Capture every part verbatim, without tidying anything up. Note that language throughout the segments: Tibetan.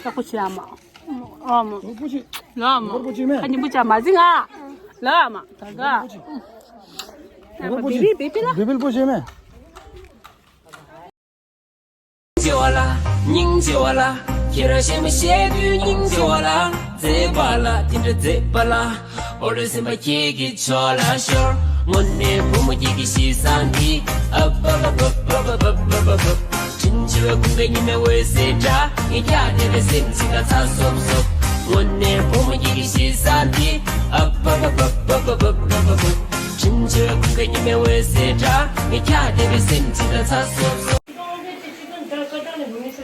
ལྟ་སྐོར་བྱེད་ཨ་མ། ཨ་མ། ལོ་པོ་ཆེ། ལོ་ཨ་མ། ལོ་པོ་ཆེ་མེ། ཁ་ཉིན་པོ་ཆ་མ་ཟིན་ང་། ལོ་ཨ་མ། ད་ག་ལོ་པོ་ཆེ། ལོ་པོ་ཆེ། བི་བི་བི་བི་ལ། བི་བི་ལོ་པོ་ཆེ་མེ། སྙིང་རྗེ་བ་ལ། སྙིང་རྗེ་བ་ལ། ཁྱེད་རང་གཞན་མ་བཤད་དུས་སྙིང་རྗེ་བ་ལ། མཛེས་པ་ལ་དེ་འདྲ་མཛེས་པ་ལ། འོ་རེ་སེམས་པ་ཁྱེད་ཀྱི་ཕྱོགས་ལ་ཤོར། དངོས་གནས་བུ་མོ་ཁྱེད་ཀྱི་ཞེ་ས་འདི། ཨ་པ་པ་པ། དྲིན་ཆེ་བའི་ཁུངས་ཀྱི་ཉི་མའི་འོད་ཟེར་འདྲ། ངས་ཁྱེད་བདེ་བའི་སེམས་ཅིག་ལ་ཚ་སོབ་སོབ། དངོས་གནས་བུ་མོ་ཁྱེད་ཀྱི་ཞེ་ས་འདི། ཨ་པ་པ་པ། དྲིན་ཆེ་བའི་ཁུངས་ཀྱི་ཉི་མའི་འོད་ཟེར་འདྲ། ངས་ཁྱེད་བདེ་བའི་སེམས་ཅིག་ལ་ཚ་སོབ་སོབ།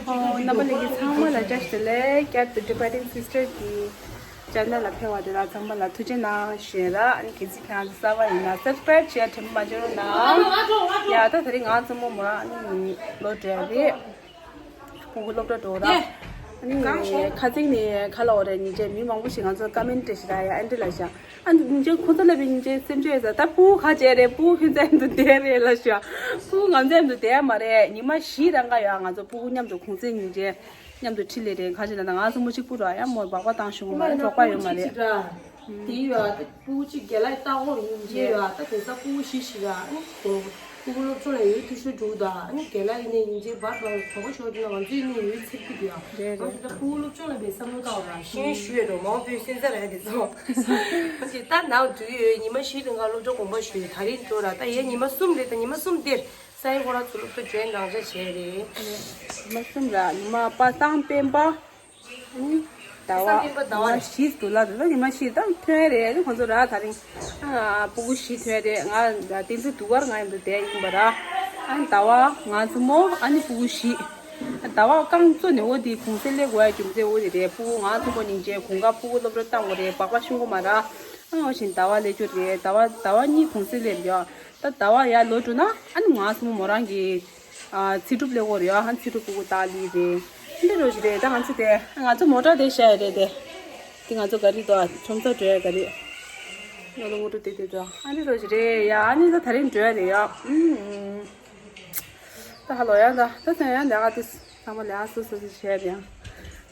ཨོ། རྣམ་པ་ལྷན་རྒྱས་ཚང་མ་ལ་བཀྲ་ཤིས་བདེ་ལེགས། བསྐྱར་དུ་Departing Sister གྱི་channel ལ་ཕེབས་པ་དེ་ལ་ཚང་མ་ལ་ཐུགས་རྗེ་གནང་ཞུ་ཡ་ལ། ཨ་ནི་གལ་སྲིད་ཁྱེད་རང་ཚོ་གསར་པ་ཡིན་ན་subscribe བྱེད་ཡ་དྲན་པ་མ་བརྗེད་རོགས་གནང་། ཡ་ད་དེ་རིང་ང་ཚོ་མོ་མོ་ཨ་ནི་ལོ་བགྲེས་རེད། སྤུ་གུ་སློབ་གྲྭ་འགྲོ་ར། ཨ་ནི་ཁ་སང་ནས་ག་ལབ་དགོས་རེད། ཉིན་རྗེས་མི་མང་པོ་ཞིག་ང་ཚོ་comment བྲིས་ཤག་ད། ཡ་ཨན་ཌི་ལ་ཤག་ཨ་ནི་ཉིན་རྗེས་ཁོང་ཚོ་ལབ་པའི་ཉིན་རྗེས་སེམས་ཆུང་ཡོད་ས། ད་སྤུ་གུ་ག་བྱས་རེད། སྤུ་གུ་ཁྱོད་ཚོ་ཨ་འདུ་བསྡད་རེད་ལབ་ཤག་སྤུ་གུ་ང་ཚོ་ཨ་འདུ་བསྡད་ཡ་མ་རེད། ཉི་མ་བཞི་རང་ག་ཡོད། ང་ཚོ་སྤུ་གུ་མཉམ་དུ་གུང་སེང་ཉིན་རྗེས་མཉམ་དུ་འཁྲིད་ལེ་རེད། ག་ཅི་ལབ་ན་ང་ཚོ་མོ་གཅིག་པུ་ར། ཡ་མོ་སྦག་སྦག་བཏང་ཤོག་མ་རེད། གྲོགས་པ་ཡོད་མ་རེད། དེ་ཡོད་ཨ། ད་སྤུ་གུ་གཅིག་རྒན་ལགས་ལྟ་སྐོར་ཡིན་གྱི་ཡོད་ཨ། ད་དེང་སང་སྤུ་གུ་བཞི་ཞིག་ཨ་ནི་སྤུ་གུ་སློབ་སྦྱོང་ལ་ཡོད་ཐུགས་ཤུགས་འགྲོ་གི་འདུག་ཨ་ནི་རྒན་ལགས་ཡིན་ནའི་ཡིན་གཅིག་བར་བར་གྲོགས་པོ་ཤོར་གྱི་ན་ང་ཚོ་ཡིན་ནའི་ཡོད་ཚིག་གི་འདུག་ཨ། རེད་རེད། ང་ཚོ་ད་སྤུ་གུ་སློབ་སྦྱོང་ལ་བའི་བསམ་བློ་བཏང་བ་ར་ཤེས་ཞུ་ཡོད་འགྲོ་མང་པོའི་སེམས་ཚ་ར་དེ་ཚོ། ང་ཚོ་ད་ནང་འགྲོ་གི་ཡོད། ཉི་མ་བཞི་རིང་ག་སློབ་སྦྱོང་དགོངས་པ་ཞུ་ཡོད། ད་རིང་འགྲོ་ར། ད་ཡ་ཉི་མ་གསུམ་རེད། ད་ཉི་མ་གསུམ་དེར་ས་ཡི་ཁོ་རང་ཚོ་སློབ་གྲྭ་འཇོན་རང་འཇགས་བྱས་རེད། ཉི་མ་གསུམ་ར། ཉི་མ་པ་སངས་སྤེན་པ། ཨ་ནི་ཟླ་བ། ཟླ་བ་ཉི་མ་བཞི་འདུག་ལ། ད་ལྟ་ཉི་མ་བཞི་ད་ཐོན་རེད། ཨ་ནི་ཁོང་ཚོ་ར་ད་རིང་ཨ་སྤུ་གུ་བཞི་ཐོན་རེད། ང་བསྟན་འཛིན་དུས་འཁོར་ང་ཡིན་འདུག་བསྡད་ཡིན་པ་ར། ཨ་ནི་ཟླ་བ་ང་ཚོ་མོ་ཨ་ནི་སྤུ་གུ་བཞི། ཟླ་བ་རྐང་བཙུགས་ནས་འོ་དེ་གུང་སེང་སླེབས་དགོས་ཡ་རྒྱུ་མཚན་འོ་དེ་རེད། སྤུ་གུ་ང་ཚོ་མོ་ཉིན་རྗེས་དགུན་ཁ་སྤུ་གུ་སློབ་གྲྭ་བཏང་དགོས་རེད། སྦག་སྦག་ཤོང་གི་མ་ར། ཨ་ནི་འོ་བཞིན་ཟླ་བ་སླེབས་རྒྱུ་རེད། ཟླ་བ་ཟླ་བ་གཉིས་གུང་སེང་སླེབས་རེད། ད་ཟླ་བ་ཡར་ལོག་འགྲོ་ན་ཨ་ནི་ང་ཚོ་མོ་མོ་རང་གི་ཨ་ཚེ་སྒྲུབ་སླེབས་ཀྱི་ཡོད་རེད། ཨ་ཚེ་སྒྲུབ་སྤུ་གུ་ལྟ་ལི་རེད། འདི་འདྲ་ཞིག་རེད། ད་ང་ཚོ་དེ་ང་ཚོ་མོ་ཊ་དེ་བཞག་ཡོད་རེད་དེ། དེ་ང་ཚོ་ག་རི་དོ་ཁྲོམ་ས་འགྲོ་ཡ་ག་རི། ང་ལོ་ངོ་སྤྲོད་དེ་དེ་དོ་ཨ་འདི་འདྲ་ཞིག་རེད་ཡ། ཨ་ནི་ད་ད་རིང་འགྲོ་ཡ་རེད་ཡ། ཨུམ། ད་ཧ་ལོ་ཡ། ད་ད་ཚན་ཡ་ལས་ཀ་དེ་ཚང་མ་ལས་ཀ་སོ་སོ་སོ་བྱས་རེད་ཡ།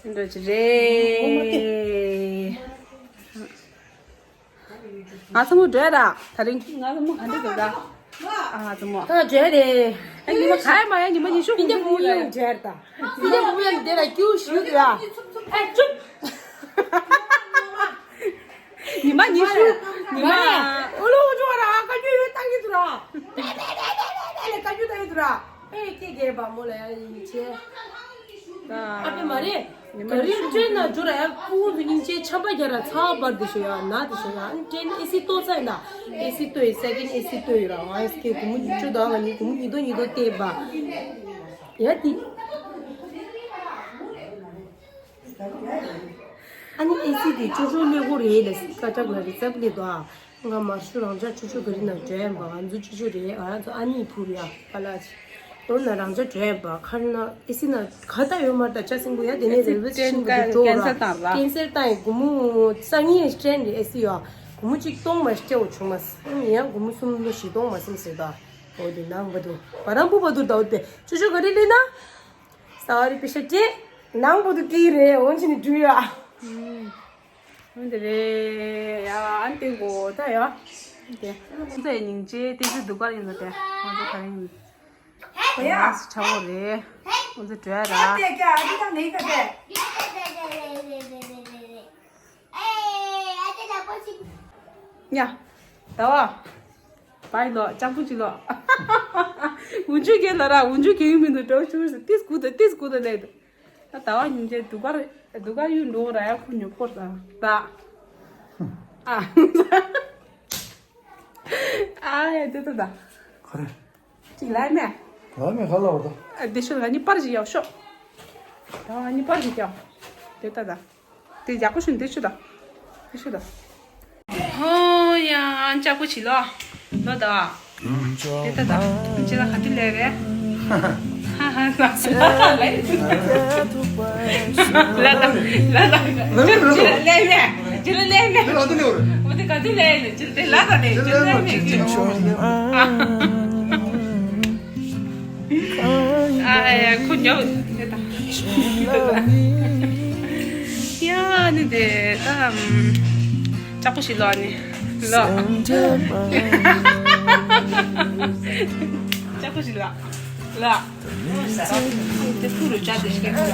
འདི་འདྲ་ཞིག་རེད། ང་ཚོ་མོ་འགྲོ་ར། ད་རིང་ང་ཚོ་མོ་ག་འདྲ་འདུག་ག་ཨ་ང་ཚོ་མོ། ད་འགྲོ་རེད། ཨ་ཉི་མ་ག་ཡ་མ་ཡ་ཉི་མ་ཉི་ཤུ་ཨིན་ཇི་ཧུ་ཡང་འགྲོ་ར། ཨིན་ཇི་ཧུ་ཡང་འདི་ལ་ཀྱུ་ཞུ་དུ་ཡ། ཨ་ཅུབ། ཉི་མ་ཉི་ཤུ། ཉི་མ། ཨོ་ལོ་འུ་ཅུ་བ་ར་ཨ་ཀ་ཀྱུ་ཡོད་ཏང་གི་དུ་ར། ཀ་ཀྱུ་ཏང་གི་དུ་ར། ཨེ་ཀྱེ་ཀྱེ་བ་མོ་ལ་ཡ་ཡིན་ཆེ། ཨ་པེ་མ་རེད། ག་རེ་ཊྲེན་ན་འགྲོ་ར་ཡ། ཁོང་ཚོ་སྙིང་རྗེ་ཆམ་པ་རྒྱག་ར་ཚ་བ་འབར་དུ་ཤོ་ཡ་ན་དུ་ཤོ་ཡ། ཨ་ནི་ཊྲེན་ཨེ་སི་གཏོར་ཚ་ཡིན་ན། ཨེ་སི་གཏོར་ཡི་སེ་ཀེན་ཨེ་སི་གཏོར་ཡི་ར། ང་ཨེ་སི་ཀེ་སྒོར་མོ་བཅུ་དང་ང་གཉིས་སྒོར་མོ་ཉིས་སྟོང་ཉིས་སྟོང་སྟེར་བ། ཡ་དི། ཨ་ནི་ཨེ་སི་དེ་ཅོ་ཅོ་ལེ་གོ་རེད་ལ་སི་ཀ་ཅག་ལ་རི་ཙབ་ལེ་དོ་ཨ། ང་མར་ཤུ་རང་ཅག་ཆུ་ཆུ་ག་རི་ན་འགྲོ་ཡ་ཡིན་པ། ང་ཚོ་ཆུ་ཆུ་རེད། ང་ཚོ་ཨ་ནི་ཕུར་ཡ་ཀ་ལ་ཅི། འོ་ན་རང་ཅག་འགྲོ་ཡ་ཡིན་པ། ཁར་ན་ཨེ་སི་ན་ག་ད་ཡོད་མ་རེད། ད་ཅ་སིང་པོ་ཡ་དེ་ནས་རེལ་ཝེ་སི་ཊེ་ཤན་པོ་དེ་ཀེན་སར་ཀེན་སར་བཏང་ར། ཀེན་སར་བཏང་ཡི་སྒོར་མོ་སང་ཉིན་ཊྲེན་རེད་ཨེ་སི་ཡོ། སྒོར་མོ་གཅིག་སྟོང་མ་སྤྲད་འོ་བྱུང་མ་སོང་། ཡང་སྒོར་མོ་གསུམ་ལོ་བཞི་སྟོང་མ་སེམས་ཟེར་ད། འོ་དེ་ནང་བ་དུ་བ་རང་པུ་བ་དུ་ད་འོ་དེ་ཆུ་ཆུ་ག་རི་ལི་ན། ས་རི་པི་ཤ་ཏེ། ནང་བ་དུ་ཀི་རེད་འོན་ཅི་ནི་འགྲུལ་ཡ། འོན་ཏེ་རེད་ཡ། ཨན་ཏེ་གོ་ད་ཡ། ཏེ། ཁོང་ཚོ་ཡི་སྙིང་རྗེ་ཏེ་ཚོ་སྡུག་གར་ཡིན་ཟེར་ཏེ། ཁོང་ཚོ་ག་རེ་ཡིན། ཡ། ཡ། ཆ་བོ་རེད། ཁོང་ཚོ་བྲོས་ར། ཏེ་ཀྱ་ཨ་ཏི་ད་ནེ་ཀ་ཏེ། ཡ། ད་བ། བའི་ལོ་ཅམ་པུ་ཅི་ལོ། འུ་ཅུ་གེ་ལ་ར་འུ་ཅུ་གེ་ཡུ་མི་འདུག་འགྲོ་ཆུ་ཏིས་གུ་ཏེ་ཏིས་གུ་ཏེ་ལེ། ད་ཟླ་བ་ཉིན་བྱེད་སྡུག་གར་སྡུག་གར་ཡུལ་འགྲོ་ར་ཡ། ཁོ་ཉོ་སྐོར་དང་ད། ཨ། ཨ་ཡ་དེ་ད་ད། ག་རེ། ཅིག་ལ་མེ། ལ་མེ་ག་ལ་བ་ད། ཨ་དེ་ཤོད་ང་གཉིས་པར་ཞིག་ཡག་ཤོ། ད་ང་གཉིས་པར་ཞིག་ཀྱང་། དེ་ད་ད། དེ་ཡག་པོ་ཤོད་དེ་ཤོད་ད། དེ་ཤོད་ད། ཧོ་ཡ་ཨ་ཅག་པོ་ཆི་ལོ། ལོ་ད། དེ་ལྟ་དང་། ཁྱེད་ལ་ག་དུས་ལས་རེད། ཧ་ཧ། ལ་ལ་ལ་ལ། ལ་ལ་ལ་ལ། ལ་ལ་ལ་ལ། ཁྱེད་ལ་ལས་མེད། ཁྱེད་ལ་ལས་མེད། ལ་ལ་ལ་ལ། འོ་དེ་ག་དུས་ལས་ལས། ཁྱེད་དེ་ལ་ལ་ལས། ཁྱེད་ལ་ལས་མེད། ཁྱེད་ལ་ལས་མེད། ཨ་ཡ། ཁོ་ཉོ་དེ་དང་། ཡ་ནི་དེ་ད་ལྕགས་པོ་ཞིག་ལོག་ནི་ལོག། ལྕགས་པོ་ཞིག་ལོག་ལོག། དེ་ཕུ་རུ་ཅག་དེ་ཞིག་ལོག།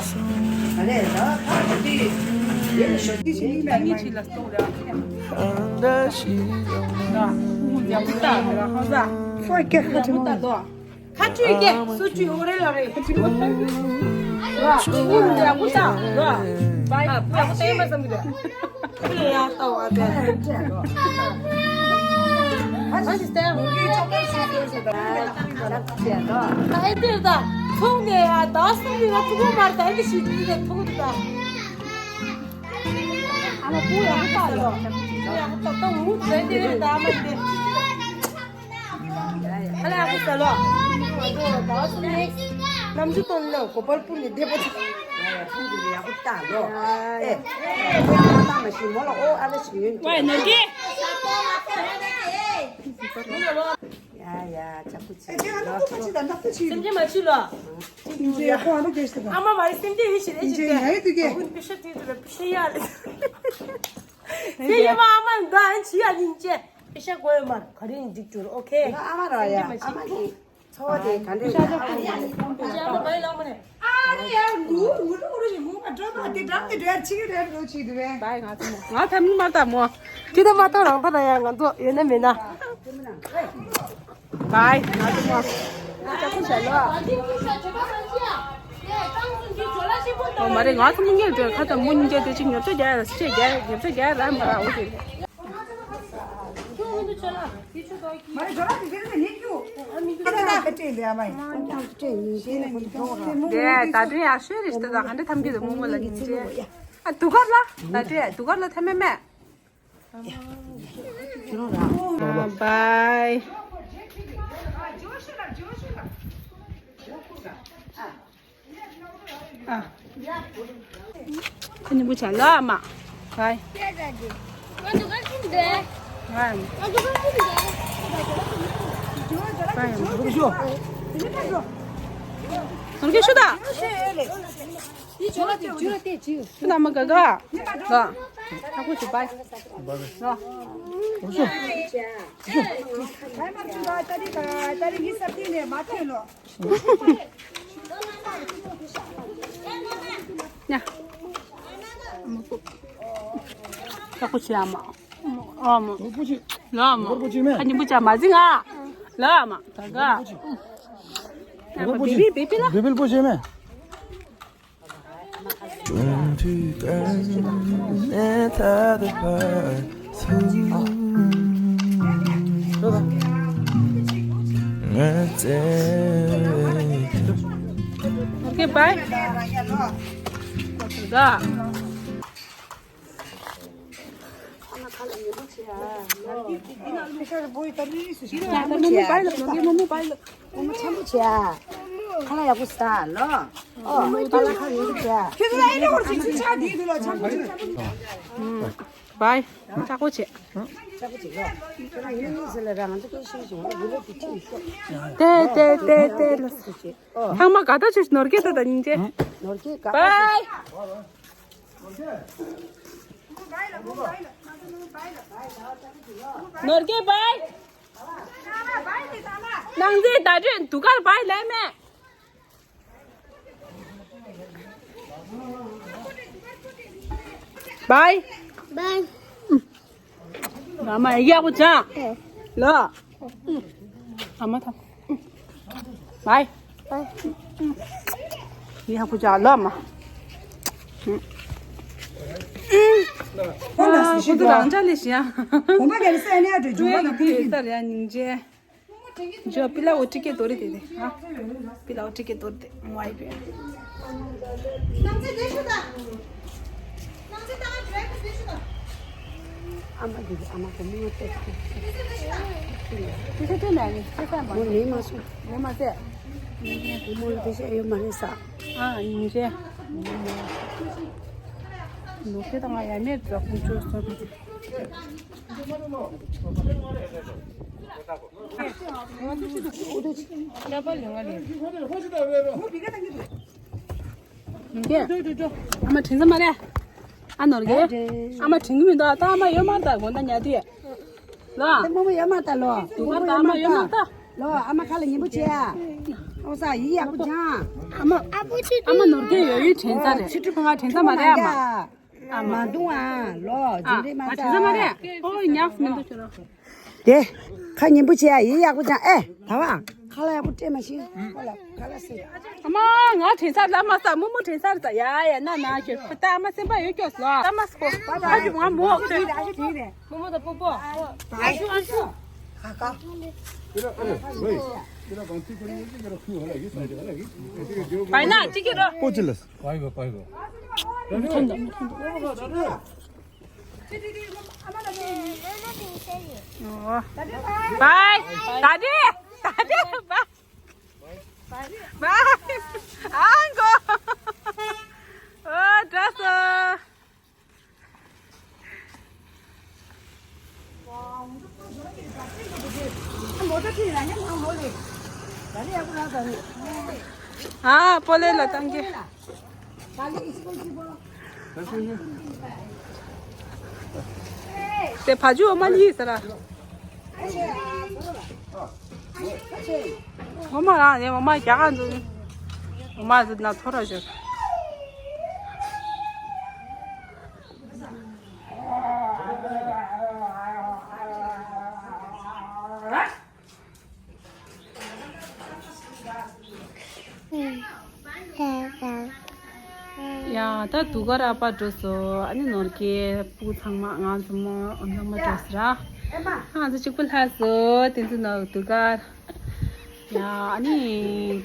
ཁ་ཅུས་ཀྱི་སུ་ཅུས་འོ་རེ་ལ་རེ། ཁ་ཅུས་ཀྱི་སུ་ཅུས་འོ་རེ་ལ་རེ། ཁ་ཅུས་ཀྱི་ཡག་པོ་ཤ་ར། བའི་ཡག་པོ་ཤ་ཡིན་པ་བསམ་གྱི་འདུག་ཁུ་ལ་ཡག་ལྟ་བ་དེ། ཨ་ཅི་སྟེ། ཨེ་དེ་ད་ཚོང་ནས་ཡ་ད་སུ་མི་ལ་ཐུག་མ་རེད། ད་ཨེ་དེ་ཞིག་དུས་དེ་ཐུག་འདུག་ད། ཨ་མ་བུ་ཡག་པོ་ལྟ་ལོ། བུ་ཡག་པོ་ལྟ། ད་འུ་ཚོ་དེ་རེད། ད་མ་དེ། ཨ་ལ་ཡག་པོ་ལྟ་ལོ། ནམ་རྒྱུན་དང་ནི་གོ་པར་སྤུར་ནས་བསྡད་པ་དང་། ཡག་པོ་ལྟ་ལོ། ཨེ། ཨེ་ལྟ་མ་ཤེས་མོ་ལ། ཨོ་ཨ་ལ་ཞིག་ཡོད། ཝའི་ནོར་གྱི། ཡ་ཡ་ཅག་པོ་ཅི། ཨེ་ཅག་ཨ་ནུ་ཁུ་མ་ཅི་ད་ནག་ཏུ་ཅི། སེམས་ཅན་མ་ཅི་ལོ། སེམས་ཅན་ཁོ་ཨ་ནུ་གེ་ཤི་ད། ཨ་མ་མ་རེད། སེམས་ཅན་ཡིན་ཞིག་རེད་ཞིག་ད། ཡ་ཡི་དུ་གེ། ཨ་ཁུ་པི་ཤ་ཏི་དུ་རེད། པི་ཤ་ཡ་རེད། སེམས་ཅན་མ་ཨ་མ་འདའ་ཨན་ཅི་ཡ་ཡིན་ཅེ། པི་ཤ་གོ་ཡོད་མ་རེད། ག་རེ་ཡིན་འགྲིག་འགྲོ་རེད། ཨོ་ཁེ། ཨ་མ་ར་ཡ། ཨ་མ་གི་འཚོ་བ་དེ་ག་འདྲ་རེད། ཨ་མ་ཡ། པི་ཤ་ཨ་མ་ག་ཡི་ལ་མ་རེད། ཨ་ཡ་ངུ་ངུ་རུ་ངུ་རུ་ཞིག་ངུ་མ་འགྲོ་མ་དེ་འགྲམ་དེ་འགྲོ་ཡ་ཆི་གི་རེད་འགྲོ་ཆི་དུ་བས། བའི་ང་ཚོ་མོ་ང་ཐམ་མ་ལྟ་མོ། ཁྱི་ད་མ་ཐོ་རང་ཐོ་ན་ཡ་ང་ཚོ་ཡོད་ན་མེད་ན། བའི་ང་ཚོ་མོ། ཨ་ཅག་ཁུ་ཤ་ལོ། ཨོ་མ་རེད། ང་ཚོ་མོ་ངེར་འགྲོ་ཁ་ཚ་མོ་གཉིས་ཀྱི་དེ་ཅིག་ཉོ་ཚོ་རྒྱག་ཡ་ལ་སི་ཆེ་རྒྱག་ཉོ་ཚོ་རྒྱག་ར་མ་ར་འོ་དེ། ད་དུང་ཡག་ཤོས་རེད། ད་ག་འདྲ་ཐམ་གི་དུ་མུ་མུ་ལ་ཉིན་ཅེ། ཨ་དུ་གར་ལ་ད་དུ་དུ་གར་ལ་ཐེ་མེ་མེ། ཨ་བའི། ཨ། ཁ་ཉིན་པོ་ཆ་ལ་མ། བའི། ང་འདུག་ག་ཁྱིམ་དེ། ང་། ང་འདུག་ག་ཁྱིམ་དེ། ང་འདུག་ག་ཁྱིམ་དེ། ནོར་གྱི་ཤུ་ད། ཡི་ཇོ་ལ་དེ་ཇུ་ལ་དེ་ཇུ། ཤུ་ད་མ་ག་ག་ག་ཧ་གོ་ཆུ་བའི། ལ། ང་ཚོ་ད་ད་རིང་ག་ད་རིང་གི་ས་ཐིག་ནས་མ་ཐོན་ལོ། ཉ། ཡག་པོ་བྱེད་ཨ་མ། ཨ་མ། ལོ་ཨ་མ། ཁ་ཉིན་པོ་བྱ་མ་ཟིན་ཨ། ལོ་ཨ་མ། ད་ག་བེ་བི་བེ་བི་ལ། བེ་བི་པོ་བྱེད་མེ། Okay, bye. ད། ཡ་ད་མོ་མོ་བའི་ལ། མོ་མོ་བའི་ལ། ཁ་ལག་ཡག་པོ་ཟ་ལོ། ཨོ། ཁ་ལག་ཁ་ཡོད་ཟ། ཁྱེད་ཚོ་ཨེ་འདྲ་བོར་ཅིག་ཅིག་ཆགས་དེ་འདུག་ལ། ཆགས་པོ་ཆགས་པོ། བའི། ལྕགས་པོ་བྱེད། ལྕགས་པོ་བྱེད་ལོ། ཁྱེད་རང་ཡིན་ཟེར་ལ་ར། ང་ཚོ་སྐད་ཤེས་བྱུང་བ་འདི་ལོ་དེ་ཁྱིམ་ཤོག་ཏེ་ཏེ་ཏེ་ཏེ་ལ། ཨོ། ཚང་མ་དགའ་ཐག་ཆོད། ནོར་གྱི་ད་ད་སྙིང་རྗེ། ནོར་གྱི་དགའ་ཐག་ཆོད། བའི། ནོར་གྱི་བའི། ནང་འཛིན་ད་དྲོད་འདུག་གར་བའི་ལས་མེད། བའི། བའི། ང་མ་ཡག་པོ་ཅང་། ལོ། ཨ་མ་ཐམ། བའི། ཡག་པོ་ཅང་། ལོ་མ། ཁོ་ཚོ་རང་ཅག་ལས་ཤི་ཡ། གོམ་པ་ག་ནས་སེ་ནས་ཨ་འགྲོ་རྒྱུ་བ་ལ་ཁུག་གི། ཡ་སྙིང་རྗེ། ཇོ་པི་ལ་འོ་ཏི་ཀེ་དོ་རི་དེ་དེ། ཧ། པི་ལ་འོ་ཏི་ཀེ་དོ་རི་དེ། མོ་ཨའི་པེ། ཨ་མ་དེ་ཨ་མ་གོ་མི་ཡོད་པས། དེ་ཚོ་སྤྲད་ནས་ནི་སྤྲད་ས་མ་མོ་ལེན་མ་སོང་། ལེན་མ་ཟད། མོ་ལ་དེ་བཤད་ཡོད་མ་རེད་ས། ཨ་ཡིན་རེད། ལོ་ཁེ་དང་ང་ཡ་མེད་ཙོག་ཁུང་ཆོས་སོང་། ཨ་མ་དྲན་ས་མ་རེད། ཨ་ནོར་གི། ཨ་མ་དྲན་གི་མི་འདུག་ད་ཨ་མ་ཡོད་མ་རེད་ད་དགོང་དག་ཉལ་དུས། ལོ། ཨ་མ་ཡོད་མ་རེད་ད་ལོ། དུ་ག་ད་ཨ་མ་ཡོད་མ་རེད་ད། ལོ། ཨ་མ་ཁ་ལ་ཉན་པོ་བྱེད་ཨ། ཨོ་ས་ཡི་ཡག་པོ་སྦྱང་། ཨ་མ། ཨ་མ་ནོར་གི་ཡོད་ཡོད་དྲན་ས་རེད། ཕྲུ་གུ་ང་དྲན་ས་མ་རེད་ཨ་མ། ཨ་མ་འདུག་ཨ་ལོ། ཨ་འཛིན་རེད་མ་ང་དྲན་ས་མ་རེད། ཨོ་ཉག་མི་འདུག་ཁྱོད་རང་། དེ། ཁ་ཉན་པོ་བྱེད་ཨ་ཡི་ཡག་པོ་སྦྱང་ཨེ། ད་བ། ཁ་ལ་ཡག་པོ་སྤྲད་མ་ཤེས། ཁ་ལ་ཁ་ལ་སེ། ཨ་མ་ང་དྲན་ས་ལ་མ་ས་མོ་མོ་དྲན་ས་རེད་ད་ཡ་ཡ་ན་ན་ཁྱོད་ད་ཨ་མ་སེམས་པ་ཡོད་སྐྱོ་སོ་ཨ་མ་སོ་ཨ་ཅུ་ང་མོ་ཨོ་ཁྱོད། མོ་མོ་དང་པོ་པོ། ཨ་ཤུ་ཨ་ཤུ། ཁ་ཁ། བའི་ན་ཅི་ཀྱི་རོ། པོ་ཅི་ལ། Bye. ད་ལྟ་ད་ལྟ་bye. Bye. ཨང་གོ། ཨོ་འདྲ་སོ། ཨ་སྤོ་ལོ་ལ་བཏང་གི། དེ་བ་ཇུ་འོ་མ་ལི་ཟེར་ར། འོ་མ་རང་རེད། འོ་མ་རྒྱ་གར་འདུག་འོ་མ་ཟེར་ན་ཐོ་ར་ཞོག་ཡ་ད་དུ་ག་ར་པ་འགྲོ་སོ། ཨ་ནི་ནོར་གྱི་སྤུ་གུ་ཚང་མ་ང་ཚོ་མོ་ཚང་མ་འགྲོ་སོ་ར། ང་ཚོ་གཅིག་པུ་ལྷ་སོ་དེ་ཚོ་ནོར་དུ་ག་ཡ་ཨ་ནི་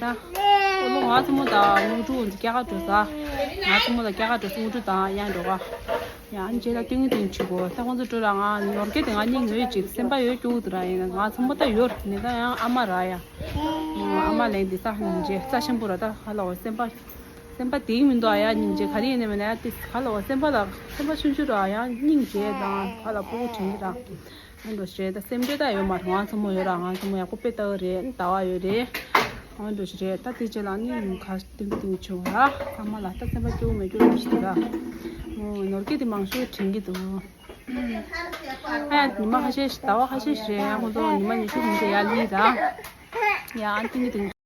ད་ཨོ་ལོ་ང་ཚོ་མོ་དང་དངོས་གྲུབ་ཀྱ་ག་འགྲོ་ས། ང་ཚོ་མོ་དང་ཀྱ་ག་འགྲོ་སོ་དངོས་གྲུབ་དང་ཡང་འགྲོ་ག་ཡང་རྗེས་ལ་སྟོན་གྱི་དེ་བྱེད་དགོས། ད་ཁོང་ཚོ་སྤྲོ་ར་ང་ནོར་སྐད་དེ་ང་སྙིང་ཡོད་ཅིག་སེམས་པ་ཡོད་སྐྱོ་གི་འདུག་ར། ཡིན་ན་ང་ཚོ་མོ་ད་ཡོད་རེད། ད་ཡང་ཨ་མ་ར་ཡ། ཨ་མ་ལན་འདི་ས་སྙིང་རྗེ་རྩ་ཆེན་པོ་ར། ད་ཧ་ལ་བ་སེམས་པ་སེམས་པ་དེ་མི་འདུག་ཨ་ཡ་སྙིང་རྗེ་ག་རེ་ཡིན་ནའི་མིན་ན་ཡ་དེ་ཧ་ལ་བ་སེམས་པ་ལ་སེམས་པ་ཆུང་ཆུང་ར་ཡ་སྙིང་རྗེ་དང་ཧ་ལ་ཕྲུ་གུ་དྲན་གྱི་ར། ཨ་འགྲོ་ཞེས་ད་སེམས་ཁྲལ་ད་ཡོད་མ་རེད། ང་ཚོ་མོ་ཡོད་ར། ང་ཚོ་མོ་ཡག་པོ་དཔེ་ལྟ་གི་རེད། ཟླ་བ་ཡོད་རེད། ཨ་འགྲོ་ཞེས་རེད། ད་དེ་རྗེས་ལ་ནི་ག་སྟོན་གྱི་དེ་བྱུང་ར། ཚང་མ་ལ་ད་སེམས་པ་སྐྱོ་བོ་མེད་སྐྱོ་བོ་ཞིག་ར། ཨོ་ནོར་སྐད་དེ་མང་ཤོས་དྲན་གྱི་འདུག་ཨ་ཡ་ཉི་མ་ཁ་ཤས་ཤིག་ཟླ་བ་ཁ་ཤས་ཤིག་རེད། ཡང་ཁོང་ཚོ་ཉི་མ་ཉི་ཤུ་ཁོང་ཚོ་ཡར་ལུས་ར། ཡང་ཨ་ཏིང་གི་དེ།